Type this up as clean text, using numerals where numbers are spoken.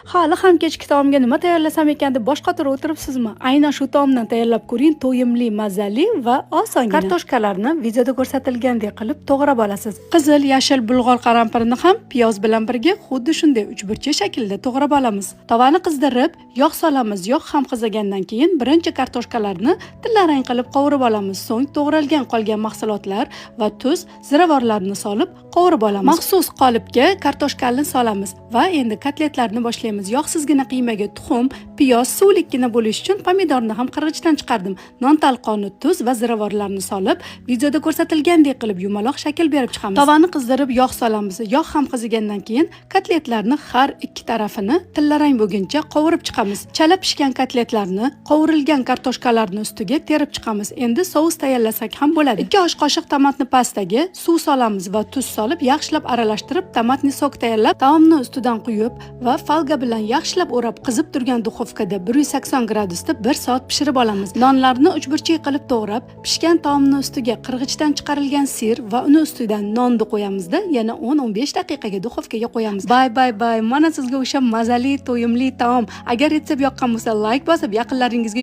Hali ham kechki taomga nima tayyorlasam ekan deb bosh qotirib o'tiribsizmi? Aynan shu taomdan tayyorlab ko'ring, to'yimli, mazali va osongina. Kartoshkalarni videoda ko'rsatilgandek qilib to'g'rab olasiz. Qizil, yashil bulg'or qarampirini ham piyoz bilan birga xuddi shunday uchburchak shaklda to'g'rab olamiz. Tovani qizdirib, yog' solamiz. Yog' ham qizigandan keyin birinchi kartoshkalarni tillarang qilib qovurib olamiz. So'ng to'g'ralgan qolgan mahsulotlar va tuz, ziravorlarni solib qovurib olamiz. Maxsus qolipga kartoshkani solamiz va endi kotletlarni boshlaymiz. Yog'sizgina qiymaga tuxum, piyoz, suvlikkina bo'lishi uchun pomidorni ham qirg'ichdan chiqardim. Non talqoni, tuz va ziravorlarni solib, videoda ko'rsatilgandek qilib yumaloq shakl berib chiqamiz. Tovani qizdirib, yog' solamiz. Yog' ham qizigandan keyin kotletlarni har ikki tarafini tillarang bo'lguncha qovurib chiqamiz. Chala pishgan kotletlarni qovurilgan kartoshkalarni ustiga terib chiqamiz. Endi sous tayyorlasak ham bo'ladi. 2 osh qoshiq tomatni pastaga suv solamiz va tuz solib, yaxshilab aralashtirib, томатный сок tayyorlab, taomni ustidan quyib va folga bilan yaxshilab o'rab, qizib turgan duxovkada 180 gradusda 1 soat pishirib olamiz. Nonlarni uchburchak qilib to'g'rab, pishgan taomni ustiga qirg'ichdan chiqarilgan сыр va uni ustidan nonni qo'yamizda, yana 10-15 daqiqaga duxovkaga qo'yamiz. Bay bay bay, mana sizga o'sha mazali, to'yimli taom. Agar retsept yoqqan bo'lsa, layk bosib, yaqinlaringizga